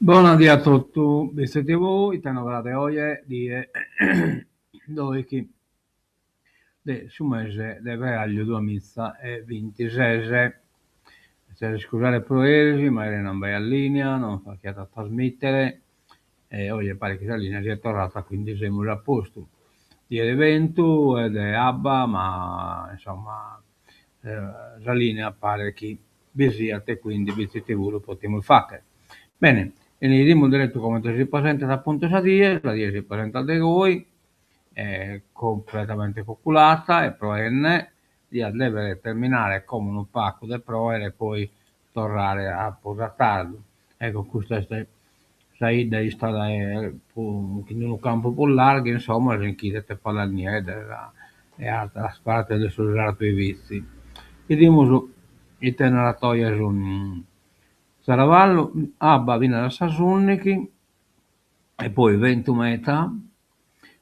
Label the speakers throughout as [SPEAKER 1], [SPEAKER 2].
[SPEAKER 1] Bona die a totu, Bitzi TV, ite novidade oje, die doichi de su mese de frearju duamiza e bintises. Mi cherzo iscusare pro eris, ma eris non b'aiat linea, non faghiat a trasmittere e oje paret chi sa linea siat torrada, quindi semus a postu. Die de bentu e de abba, ma insomma sa linea paret chi bi siat e quindi Bitzi TV lu potimus fagher. Bene, 'idimus deretu comente si presentat apuntu sa die, sa die si presentat de goi, cumpletamente cuculada e proende, diat dèvere terminare como unu pagu de proere e poi torrare a prus a tardu. Ecco custa est sa 'idda istada chin unu campu prus largu, insomma, si nch'idet Palas Nieddas e ateras partes de su sartu 'e Bitzi. 'Idimus ite narat oje su zaravallu, abba finas a sas undighi e poi bentu meda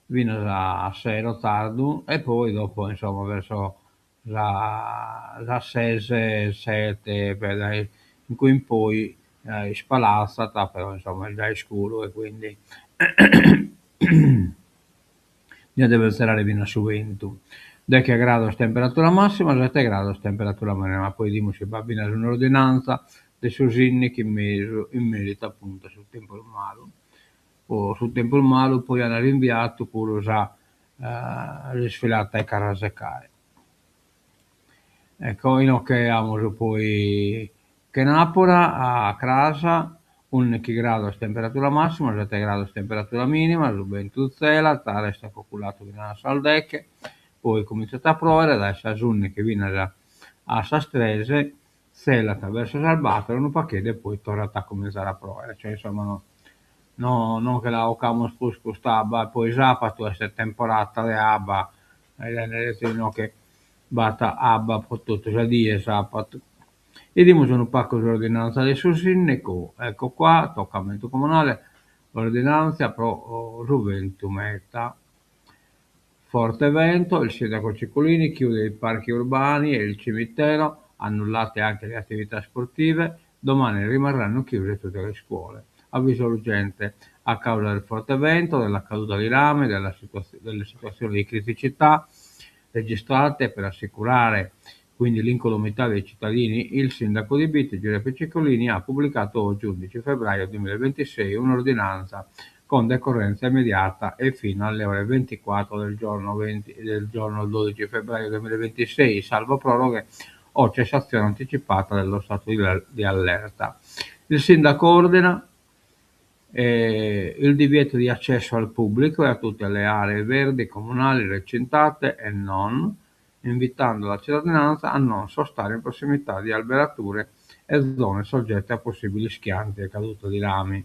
[SPEAKER 1] finas a sero tardu e poi dopo insomma verso sas ses sete dae incue in poi ispalatzat, però insomma est giai iscuru e quindi diat dever zerare finas su bentu. Deghe grados temperatura massima, sete grados temperatura minima. Poi 'idimus si b'at finas un'ordinantza de su sindicu in mesu in meritu apuntu a su tempus malu. Po su tempus malu poi an rinviatu puru sa s'isfilata 'e carrasecare. Ecco, inoghe amus poi chenapura a cras, undighi grados temperatura massima, sete grados temperatura minima, su bentu zelat, restat cuculadu finas a sas deghe, poi cuminzat a proere dae sas undighi finas a sas tres, zelat verso sas bator unu pagheddu e poi torrat a cuminzare a proere, cioè insomma no no non che la 'ocamus prus cust'abba, poi sapatu est temporada de abba, inoghe b'at abba pro totu sa die sapatu. 'Idimus unu pagu s'ordinanza de su sindicu, ecco qua, tocamentu comunale, ordinanza pro su bentu meda. Forte vento, il sindaco Ciccolini chiude i parchi urbani e il cimitero, annullate anche le attività sportive, domani rimarranno chiuse tutte le scuole. Avviso urgente, a causa del forte vento, della caduta di rami, della delle situazioni di criticità registrate per assicurare quindi l'incolumità dei cittadini, il sindaco di Bitti, Giuseppe Ciccolini, ha pubblicato oggi 11 febbraio 2026 un'ordinanza con decorrenza immediata e fino alle ore 24 del giorno, 20, del giorno 12 febbraio 2026, salvo proroghe o cessazione anticipata dello stato di, di allerta. Il sindaco ordina eh, il divieto di accesso al pubblico e a tutte le aree verdi comunali recintate e non, invitando la cittadinanza a non sostare in prossimità di alberature e zone soggette a possibili schianti e caduta di rami.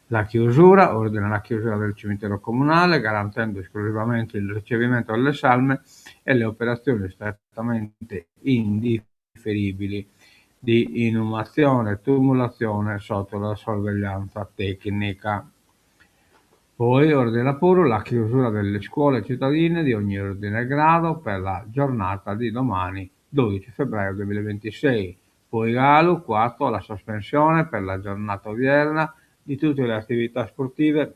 [SPEAKER 1] La chiusura ordina la chiusura del cimitero comunale, garantendo esclusivamente il ricevimento delle salme e le operazioni strettamente indifferibili di inumazione e tumulazione sotto la sorveglianza tecnica. Poi ordina pure la chiusura delle scuole cittadine di ogni ordine e grado per la giornata di domani, 12 febbraio 2026. Poi galu, 4, la sospensione per la giornata odierna di tutte le attività sportive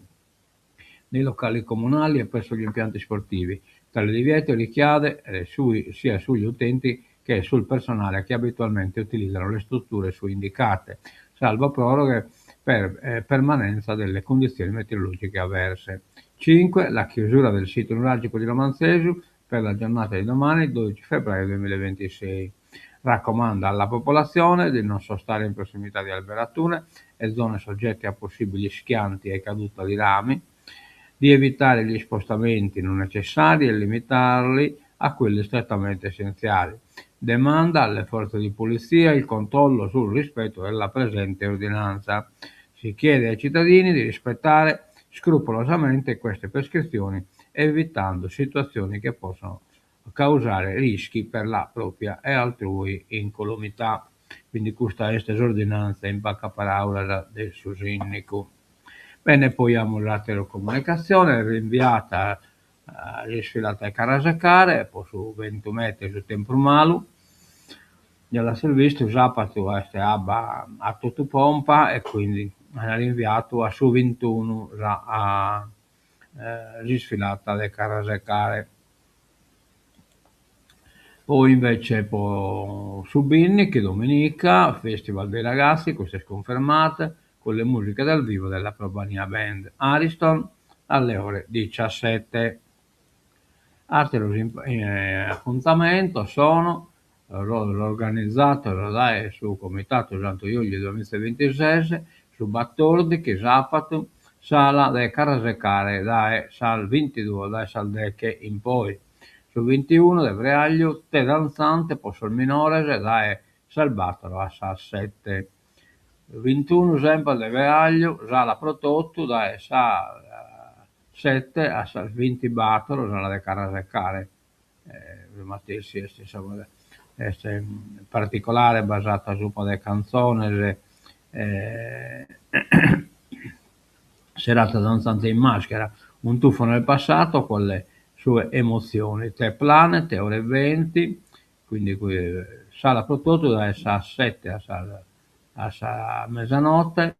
[SPEAKER 1] nei locali comunali e presso gli impianti sportivi. Tale divieto ricade eh, sui, sia sugli utenti che sul personale che abitualmente utilizzano le strutture suindicate, salvo proroghe per eh, permanenza delle condizioni meteorologiche avverse. 5. La chiusura del sito nuragico di Romanzesu per la giornata di domani, 12 febbraio 2026. Raccomanda alla popolazione di non sostare in prossimità di alberature e zone soggette a possibili schianti e caduta di rami, di evitare gli spostamenti non necessari e limitarli a quelli strettamente essenziali. Demanda alle forze di polizia il controllo sul rispetto della presente ordinanza. Si chiede ai cittadini di rispettare scrupolosamente queste prescrizioni, evitando situazioni che possono causare rischi per la propria e altrui incolumità. Quindi custa est s'ordinanza in pagas paraulas de su sindicu. Bene, poi amus àtera comunicatzione rinviata s'isfilata 'e carrasecare po su bentu meda e su tempus malu. Ja l'as bistu, sapatu est abba a totu pompa e quindi. An rinviatu a su vintunu sa s'isfilata de carrasecare. Poi invece po su bindichi, dominica, Festival dei ragazzi, custu est cunfirmatu, cun le musiche dal vivo della Probania Band Ariston alle ore diciassette. Atteros appuntamentos sono organizzatos dae su Comitatu Santu Juliu duamizaevintises, su battordichi, sapatu, sala de carrasecare dae sas vintiduos, dae sas deche in poi. Su vintiunu de freagliu, tè danzante po sos minores dae sas battor a sas sette. Su vintunu semper de freagliu, sala pro totu dae sas sette a sas vintibattor, sala de carrasecare, su matessi est insomma, est particolare, basata supra de cantzones serata danzante in maschera, un tuffo nel passato con le sue emozioni, The Planet, ore venti, quindi sala pro totu dae sas sette a sas a sa mesanotte,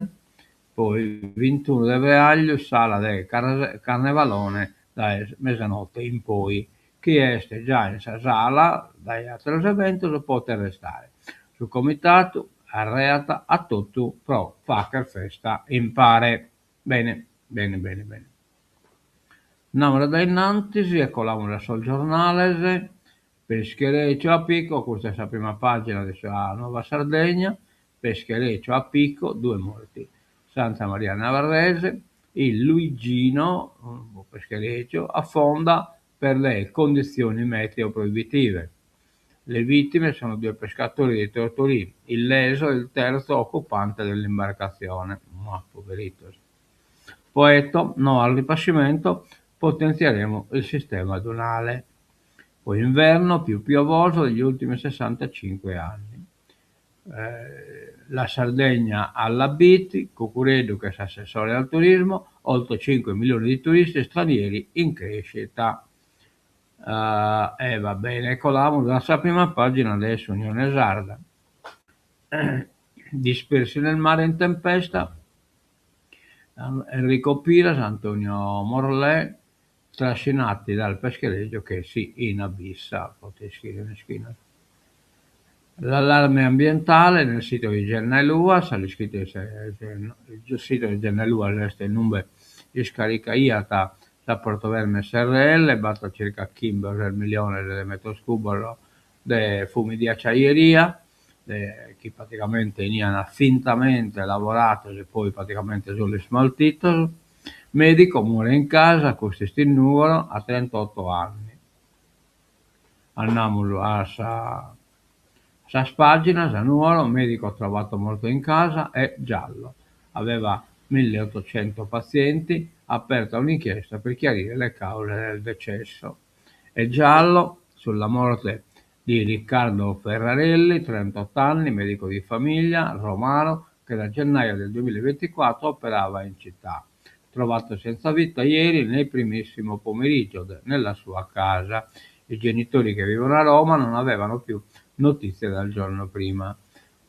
[SPEAKER 1] poi vintunu de freagliu sala de carnevalone dae mesanotte in poi. Chie est giai in sa sala dae atteros eventos potet restare. Su comitadu arreat a totu pro fagher festa impare. Bene, bene bene bene. Andamus a dae innantis e colamus a sos giornales. Peschereccio a picco, custa est sa prima pagina de sa Nuova Sardegna, Peschereccio a picco, due morti. Santa Maria Navarrese, il Luigino, unu peschereccio, affonda per le condizioni meteo proibitive. Le vittime sono due pescatori di Tortolì, illeso il terzo occupante dell'imbarcazione. Ma poveritos. Poetto, no al ripascimento, potenzieremo il sistema dunale. Poi inverno più piovoso degli ultimi 65 anni. La Sardegna alla Biti, Cuccureddu che è assessore al turismo, oltre 5 milioni di turisti stranieri in crescita. E va bene, colamus a sa prima pagina de s'Unione Sarda. Dispersi nel mare in tempesta, Enrico Piras, Antonio Morlè, trascinati dal peschereccio che si inabissa, potet ischire mischinu. L'allarme ambientale nel sito di Genna 'e Luas, il sito di Genna 'e Luas est inube iscaricaiat sa Portoverme SRL, b'at circa chimbe o ses milliones de metros cubos de fumi di acciaieria, chi praticamente 'enian fintamente lavorados e poi praticamente solu ismaltidos. Medico muore in casa, custu est in Nugoro, a trentotto anni. Andamus a sa sas paginas, Nuoro, medico trovato morto in casa, è giallo. Aveva 1800 pazienti, aperta un'inchiesta per chiarire le cause del decesso. È giallo sulla morte di Riccardo Ferrarelli, 38 anni, medico di famiglia, romano, che da gennaio del 2024 operava in città. Trovato senza vita ieri nel primissimo pomeriggio nella sua casa. I genitori che vivono a Roma non avevano più notizie dal giorno prima.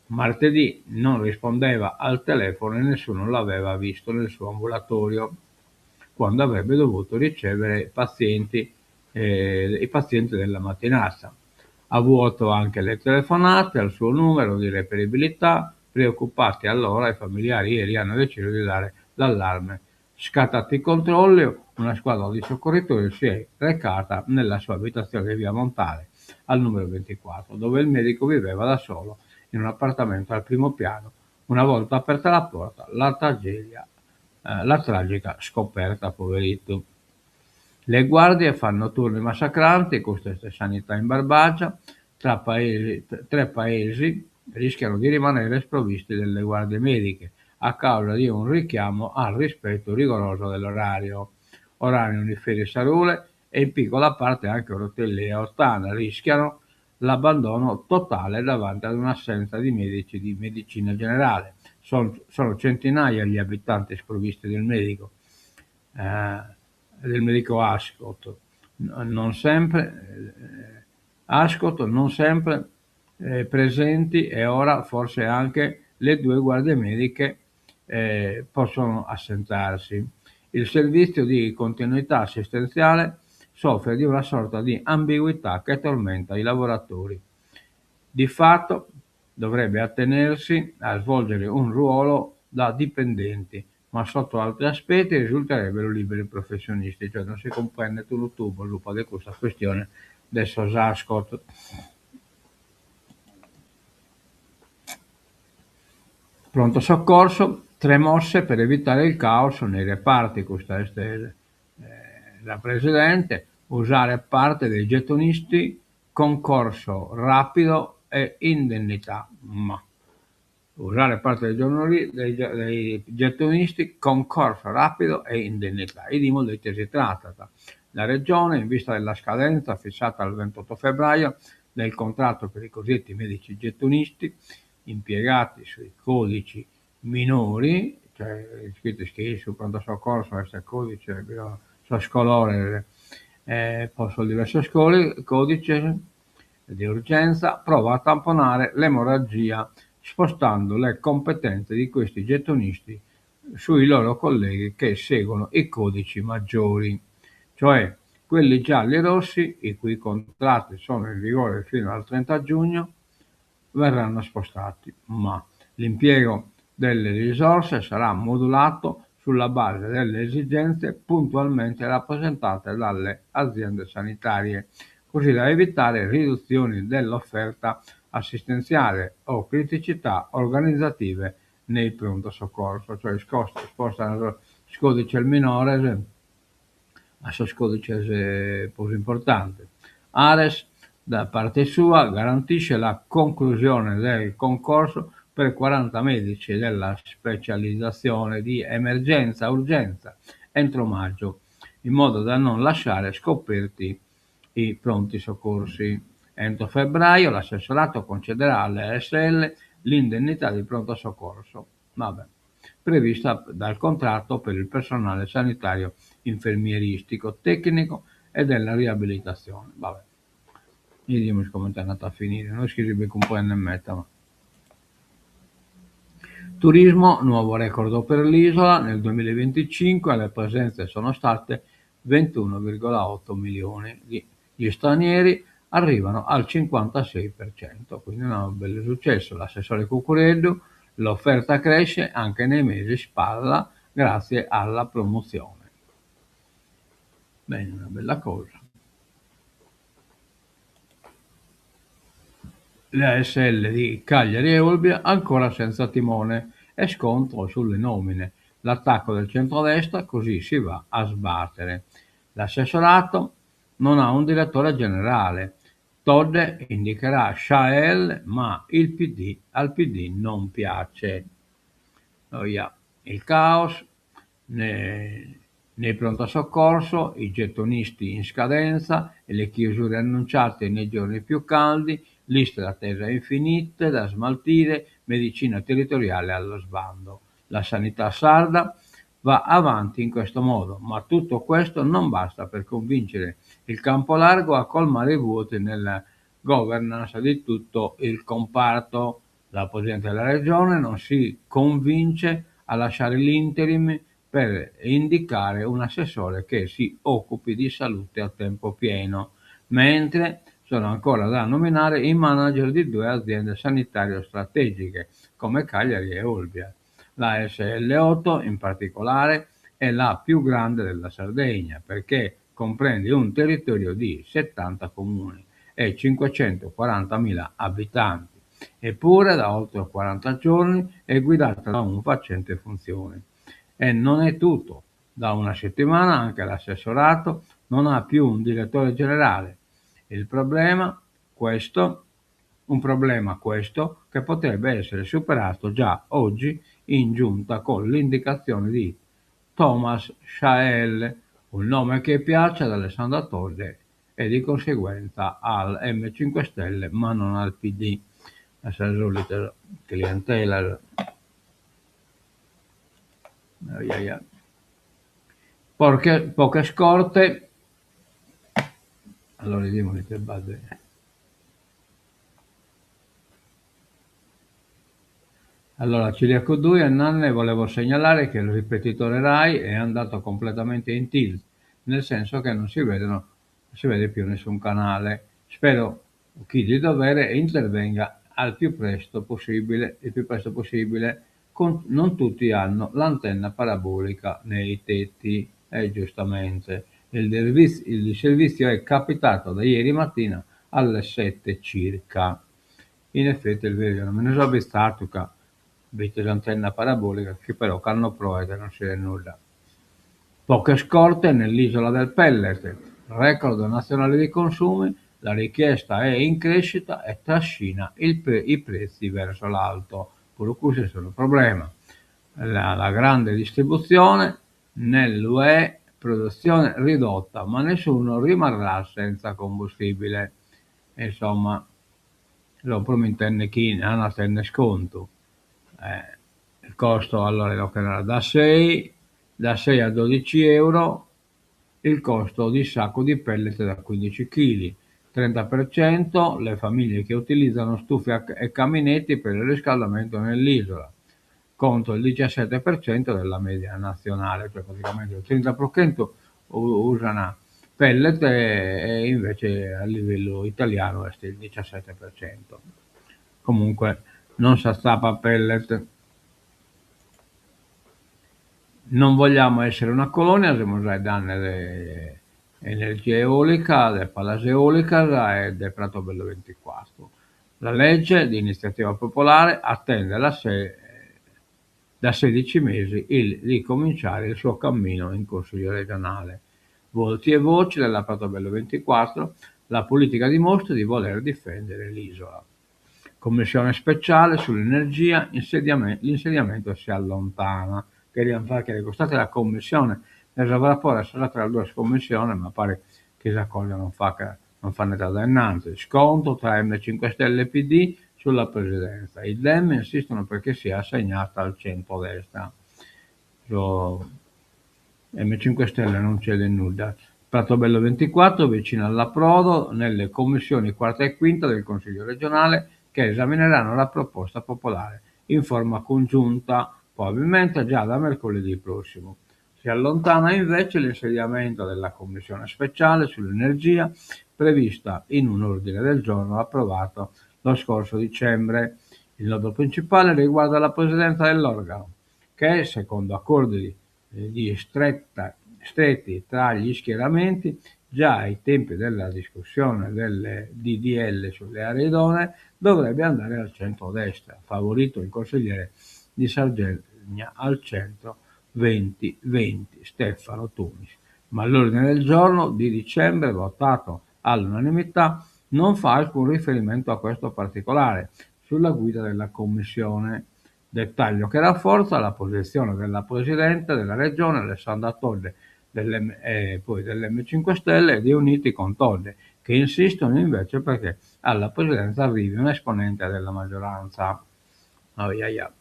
[SPEAKER 1] Martedì non rispondeva al telefono e nessuno l'aveva visto nel suo ambulatorio quando avrebbe dovuto ricevere pazienti, eh, i pazienti della mattinata. A vuoto anche le telefonate al suo numero di reperibilità. Preoccupati allora i familiari ieri hanno deciso di dare l'allarme. Scattati i controlli, una squadra di soccorritori si è recata nella sua abitazione di via Montale, al numero 24, dove il medico viveva da solo in un appartamento al primo piano. Una volta aperta la porta, la tragedia, eh, la tragica scoperta, poveritto. Le guardie fanno turni massacranti, questa è sanità in Barbagia, tra paesi, tre paesi rischiano di rimanere sprovvisti delle guardie mediche a causa di un richiamo al rispetto rigoroso dell'orario. Orani, Oniferi, Sarule e in piccola parte anche Orotelli e Ottana rischiano l'abbandono totale davanti ad un'assenza di medici di medicina generale. Son, sono centinaia gli abitanti sprovvisti del medico, eh, del medico Ascot. Non sempre, eh, Ascot non sempre eh, presenti e ora forse anche le due guardie mediche Possono assentarsi. Il servizio di continuità assistenziale soffre di una sorta di ambiguità che tormenta i lavoratori. Di fatto dovrebbe attenersi a svolgere un ruolo da dipendenti, ma sotto altri aspetti risulterebbero liberi professionisti, cioè non si cumprendet unu tubu subra de custa chistione de sos Ascot. Pronto soccorso, tre mosse per evitare il caos nei reparti, custa est sa presidente, usare parte dei gettonisti, concorso rapido e indennità. Ma usare parte dei dei gettonisti, concorso rapido e indennità. 'Idimus de ite si tratat. La Regione, in vista della scadenza fissata al 28 febbraio del contratto per i cosiddetti medici gettonisti, impiegati sui codici minori, cioè ischides chi su pronto soccorso est codice sos colores pro sos diversos codices de urgenza, prova a tamponare l'emorragia spostando le competenze di questi gettonisti sui loro colleghi che seguono i codici maggiori, cioè quelli gialli e rossi, i cui contratti sono in vigore fino al 30 giugno, verranno spostati, ma l'impiego delle risorse sarà modulato sulla base delle esigenze puntualmente rappresentate dalle aziende sanitarie, così da evitare riduzioni dell'offerta assistenziale o criticità organizzative nei pronto soccorso, cioè ispostan sos codices minores a sos codices prus importantes. Ares, da parte sua, garantisce la conclusione del concorso per 40 medici della specializzazione di emergenza-urgenza entro maggio, in modo da non lasciare scoperti i pronti soccorsi. Entro febbraio l'assessorato concederà alle ASL l'indennità di pronto soccorso, vabbè, prevista dal contratto per il personale sanitario infermieristico, tecnico e della riabilitazione. Vabbè. 'Idimus comente andat a finire, no ischis si bi cumprendet meda ma. Turismo, nuovo record per l'isola, nel 2025 le presenze sono state 21,8 milioni di stranieri, arrivano al 56%, quindi un bellu successu. L'assessore Cuccureddu, l'offerta cresce anche nei mesi spalla grazie alla promozione. Bene, una bella cosa. Le ASL di Cagliari e Olbia ancora senza timone e scontro sulle nomine. L'attacco del centrodestra, così si va a sbattere. L'assessorato non ha un direttore generale. Todde indicherà Schael, ma il PD, al PD non piace. Oia, il caos ne, nei pronto soccorso, i gettonisti in scadenza e le chiusure annunciate nei giorni più caldi, liste d'attesa infinite da smaltire, medicina territoriale allo sbando. La sanità sarda va avanti in questo modo, ma tutto questo non basta per convincere il campo largo a colmare i vuoti nella governance di tutto il comparto. La Presidente della Regione non si convince a lasciare l'interim per indicare un assessore che si occupi di salute a tempo pieno, mentre sono ancora da nominare i manager di due aziende sanitarie strategiche come Cagliari e Olbia. La SL8 in particolare è la più grande della Sardegna perché comprende un territorio di 70 comuni e 540.000 abitanti, eppure da oltre 40 giorni è guidata da un facente funzioni. E non è tutto. Da una settimana anche l'assessorato non ha più un direttore generale. Il problema, questo, un problema questo che potrebbe essere superato già oggi in giunta con l'indicazione di Thomas Schael, un nome che piace ad Alessandra Todde e di conseguenza al M5 Stelle, ma non al PD. A sa solita clientela. Aia. Porche, poche scorte. Allora 'idimus ite b'at de. Allora Ciriaco Dui est nande volevo segnalare che il ripetitore Rai è andato completamente in tilt, nel senso che non si vedono, non si vede più nessun canale. Spero chi di dovere intervenga al più presto possibile, il più presto possibile. Con, non tutti hanno l'antenna parabolica nei tetti, e giustamente. Il, il servizio è capitato da ieri mattina alle 7 circa. In effetti est beru, non mi ne so abbizadu ca b'est s'antenna parabolica chi però cando proet non si 'idet nudda. Poche scorte nell'isola del pellet, record nazionale di consumi, la richiesta è in crescita e trascina il pre i prezzi verso l'alto. Puru custu est unu problema. La la grande distribuzione nell'UE produzione ridotta, ma nessuno rimarrà senza combustibile. Insomma, so promitende chi an a tenner contu. Il costo allora inoghe narat da sei da sei a dodici euro il costo di sacco di pellet da 15 chili, 30% le famiglie che utilizzano stufe e caminetti per il riscaldamento nell'isola, contro il 17% della media nazionale, cioè praticamente il 30% usana pellet e invece a livellu italianu est il 17%. Comunque non s'atzapat pellet. Non vogliamo essere una colonia, semus faeddende de energia eolica, de palas eolicas e de Pratobello 24. La legge di iniziativa popolare attende la se da 16 mesi il di cominciare il suo cammino in Consiglio regionale. Volti e voci della Pratobello 24, la politica dimostra di voler difendere l'isola. Commissione speciale sull'energia, l'insediamento si allontana. Cherian faghere cust'atera commissione de sovrapporre sas ateras duas commissiones, ma paret chi sa cosa non facat non fanet a dae innantis. Scontro tra M 5 Stelle e PD sulla presidenza. I Dem insistono perché sia assegnata al centrodestra. Su M 5 Stelle non cede nudda. Pratobello 24, vicino all'approdo nelle commissioni quarta e quinta del Consiglio regionale che esamineranno la proposta popolare in forma congiunta, probabilmente già da mercoledì prossimo. Si allontana invece l'insediamento della commissione speciale sull'energia prevista in un ordine del giorno approvato lo scorso dicembre. Il nodo principale riguarda la presidenza dell'organo, che, secondo accordi di stretta, stretti tra gli schieramenti, già ai tempi della discussione del DDL sulle aree idonee, dovrebbe andare al centro-destra, favorito il consigliere di Sardegna al centro 2020, Stefano Tunis. Ma l'ordine del giorno di dicembre, votato all'unanimità, non fa alcun riferimento a questo particolare sulla guida della Commissione. Dettaglio che rafforza la posizione della Presidente della Regione Alessandra Todde dell'M, eh, poi dell'M5 Stelle e di Uniti con Todde, che insistono invece perché alla Presidenza arrivi un esponente della maggioranza. Oh, yeah, yeah.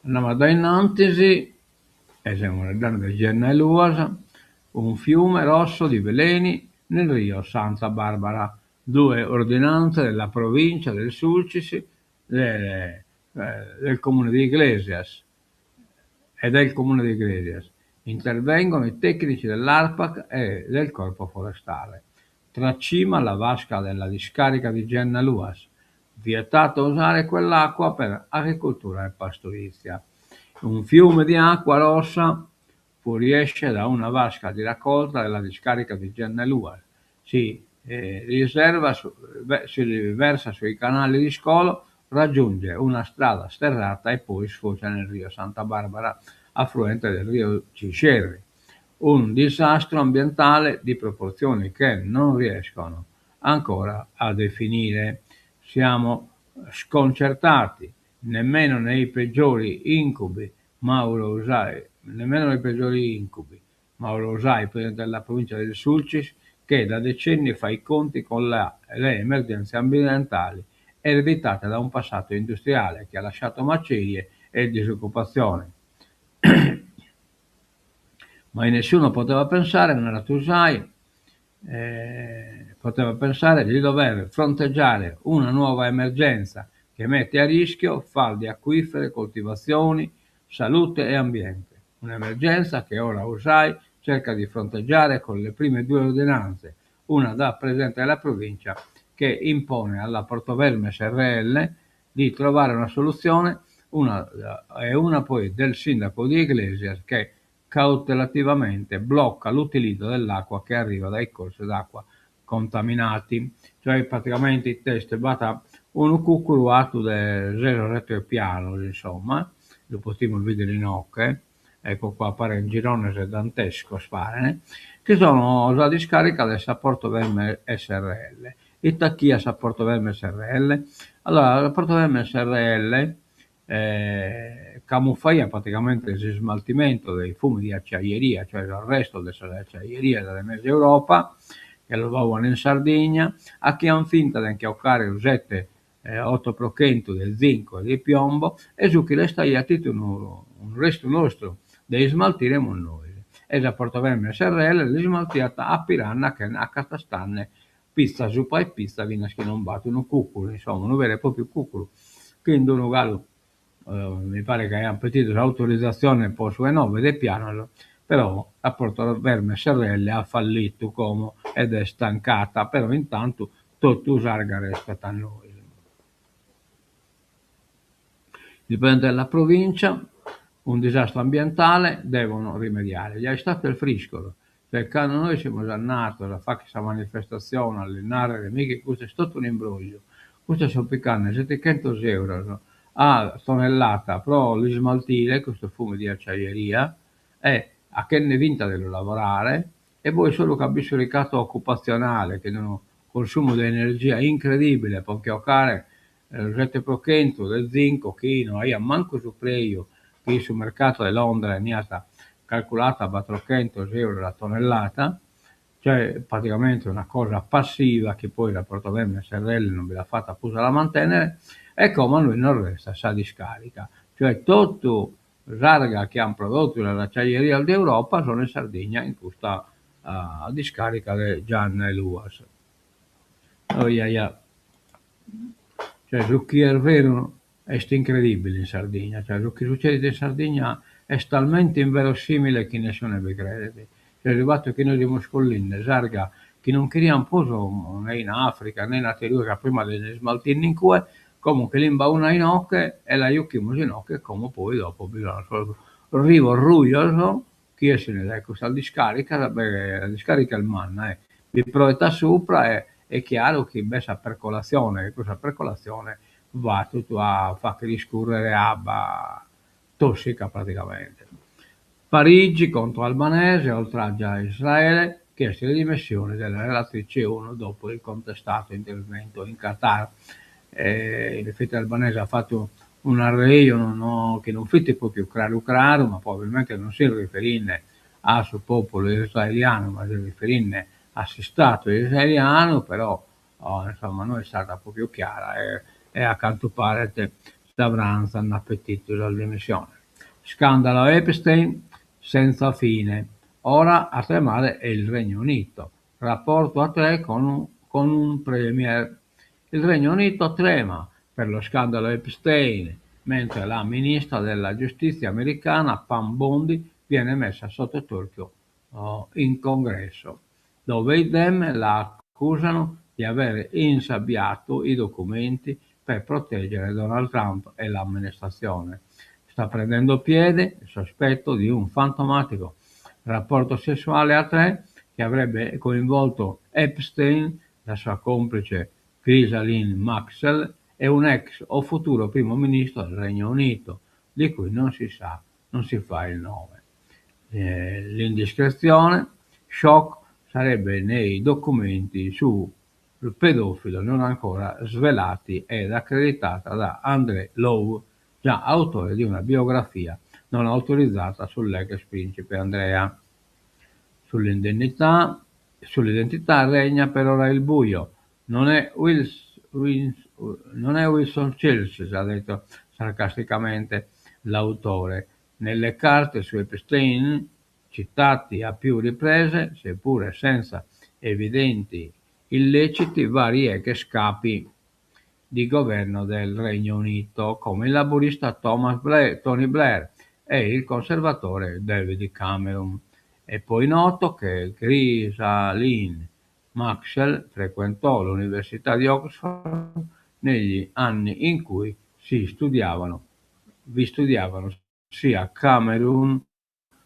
[SPEAKER 1] Andamus a dae innantis, e semus faeddende de Genna 'e Luas, un fiume rosso di veleni nel Rio Santa Barbara. Due ordinanze della provincia del Sulcis, del, del comune di Iglesias e del comune di Iglesias. Intervengono i tecnici dell'ARPAC e del corpo forestale. Tracima la vasca della discarica di Genna Luas. Vietato usare quell'acqua per agricoltura e pastorizia. Un fiume di acqua rossa fuoriesce da una vasca di raccolta della discarica di Genna Luas. Si, eh, riserva su, si riversa sui canali di scolo, raggiunge una strada sterrata e poi sfocia nel rio Santa Barbara, affluente del rio Cixerri. Un disastro ambientale di proporzioni che non riescono ancora a definire. Siamo sconcertati, nemmeno nei peggiori incubi Mauro Usai, nemmeno nei peggiori incubi. Mauro Usai, presidente della provincia del Sulcis, che da decenni fa i conti con la, le emergenze ambientali ereditate da un passato industriale che ha lasciato macerie e disoccupazione. Ma nessuno poteva pensare, narat Usai, Poteva pensare di dover fronteggiare una nuova emergenza che mette a rischio falde acquifere, coltivazioni, salute e ambiente. Un'emergenza che ora Usai cerca di fronteggiare con le prime due ordinanze, una da Presidente della Provincia che impone alla Portoverme SRL di trovare una soluzione una, e una poi del sindaco di Iglesias che cautelativamente blocca l'utilizzo dell'acqua che arriva dai corsi d'acqua contaminati. Cioè praticamente it'est b'at unu cuccuru artu de ses o sette pianos insomma, lu potimus bidere inoghe, ecco qua paren girones dantescos paren, chi sono sa discarica de sa Portoverme SRL. Ite 'achiat sa Portoverme SRL? Allora sa Portoverme SRL camuffaiat praticamente s'ismaltimento dei fumi di acciaieria, cioè sos restos de sas acciaierias de mesa Europa, che los bogaian in Sardigna, 'achian finta de nche 'ocare su sette otto pro chentu de zinco e di piombo e su chi restaiat fit unu unu restu nostru de ismaltiremus nois. E sa Portoverme SRL l'ismaltiat a piranna acatastande pizza supra 'e pizza finas chi non b'at unu cuccuru, insomma, unu veru e propriu cuccuru, chi in d'unu galu mi paret chi aian pedidu s'autorizzazione pro su 'e noe de pianos, però sa Portoverme SRL at fallitu como ed est tancata, però intantu totu s'arga restat a nois. Il presidente della provincia, un disastro ambientale, devono rimediare. Ja istadu est friscos, cioè cando nois semus andados a fagher sa manifestazione a lis narrer, mi chi custu est totu un'imbrogliu, custos sun picande settichentos euros a tonnellata pro l'ismaltire custu fumu di acciaieria e 'achende finta de lu lavorare e poi solu ca b'est su ricatto occupazionale chin unu consumu de energia incredibile pro nche 'ocare su sette pro chentu de zinco chi no aiat mancu su preju chi su mercatu 'e Londra 'eniat calculatu a battorchentos euros a tonnellata, cioè praticamente una cosa passiva chi poi sa Portoverme SRL non bi l'at fatta prus a la mantennere e como a nois nos restat sa discarica, cioè totu s'arga chi an prodottu sas acciaierias de Europa sun in Sardigna in custa discarica de Gianna 'e Luas. Oiaia. Cioè su chi est veru est incredibile in Sardigna, cioè su chi succedit in Sardigna est talmente inverosimile chi nessune bi credet. Cioè su fattu chi nois semus collinde s'arga chi non cherian prus ne in Africa ne in atterue ca prima l'ismaltian in cue, como che l'imbaun a inoghe e la juchimus inoghe e como poi dopo bi sun sos rivos rujos chi essin dae custas discaricas, beh sa discarica est manna eh, bi proet a supra e est chiaru chi b'est sa percolazione e cussa percolazione va totu a fagher iscurrere abba tossica praticamente. Parigi contro Albanese, oltraggio a Israele, chieste le dimissioni della relatrice ONU dopo il contestato intervento in Qatar. In effetti Albanese at fatu un'arrejonu no chi non fit propriu craru craru, ma probabilmente non si riferinde a su populu israelianu, ma si riferinde a s'istatu israelianu, però insomma no est istada propriu chiara e e a cantu paret sa Frantza nd'at petitu sas dimissiones. Scandalo Epstein senza fine, ora a tremare è il Regno Unito, rapporto a tre con, con un premier. Il Regno Unito trema per lo scandalo Epstein, mentre la ministra della giustizia americana Pam Bondi viene messa sotto torchio in congresso, dove i Dem la accusano di aver insabbiato i documenti per proteggere Donald Trump e l'amministrazione. Sta prendendo piede il sospetto di un fantomatico rapporto sessuale a tre che avrebbe coinvolto Epstein, la sua complice Ghislaine Maxwell e un ex o futuro primo ministro del Regno Unito, di cui non si sa, non si fa il nome. L'indiscrezione, shock, sarebbe nei documenti sul pedofilo non ancora svelati ed accreditata da André Lowe, già autore di una biografia non autorizzata sull'ex principe Andrea. Sull'indennità, sull'identità regna per ora il buio. Non è, Wils, Wins, non è Wilson Churchill, ha detto sarcasticamente l'autore. Nelle carte su Epstein, citati a più riprese, seppure senza evidenti illeciti vari ex capi di governo del Regno Unito, come il laburista Thomas Blair, Tony Blair e il conservatore David Cameron. È poi noto che Ghislaine Maxwell frequentò l'Università di Oxford negli anni in cui si studiavano, vi studiavano sia Cameron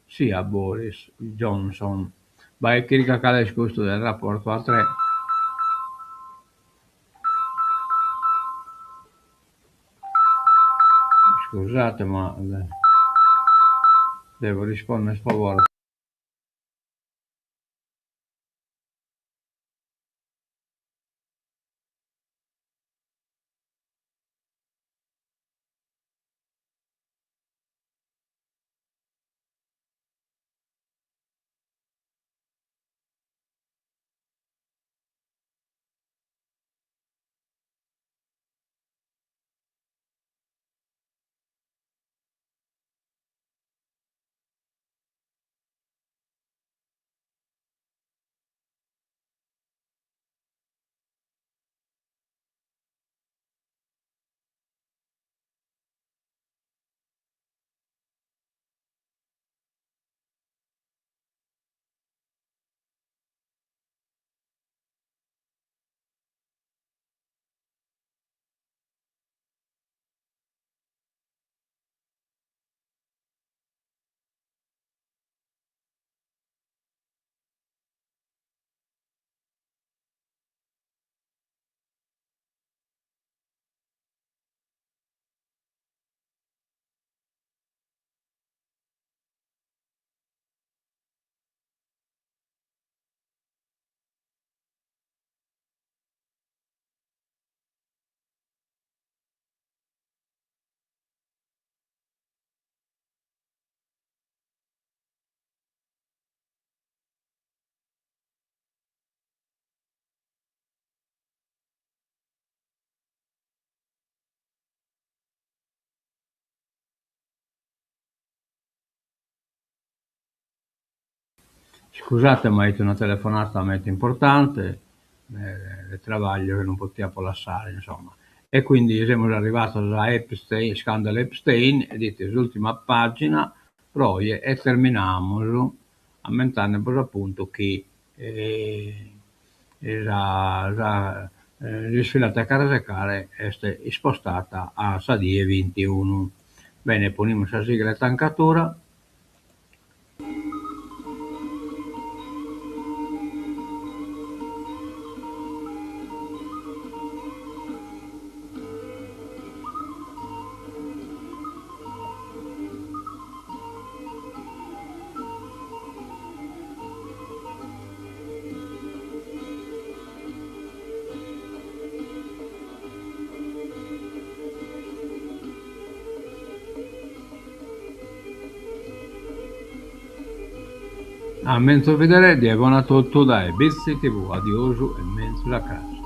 [SPEAKER 1] sia Boris Johnson. Bae chirca cale est custu del rapporto a tre. Scusate ma devo rispondere favore. Scusate ma est una telefonata meda importante de trabagliu chi non potia lassare insomma. E quindi semus arrivados a Epstein, scandalo Epstein, e ditte s'ultima pagina pro oe e terminamus ammentandebos appuntu chi sa sa s'isfilata 'e carrasecare est ispostada a sa die vintiunu. Bene ponimus sa sigla 'e tancadura. A menzus bidere, die bona a totu dae Bitzi TV. Adiosu e menzus a cras.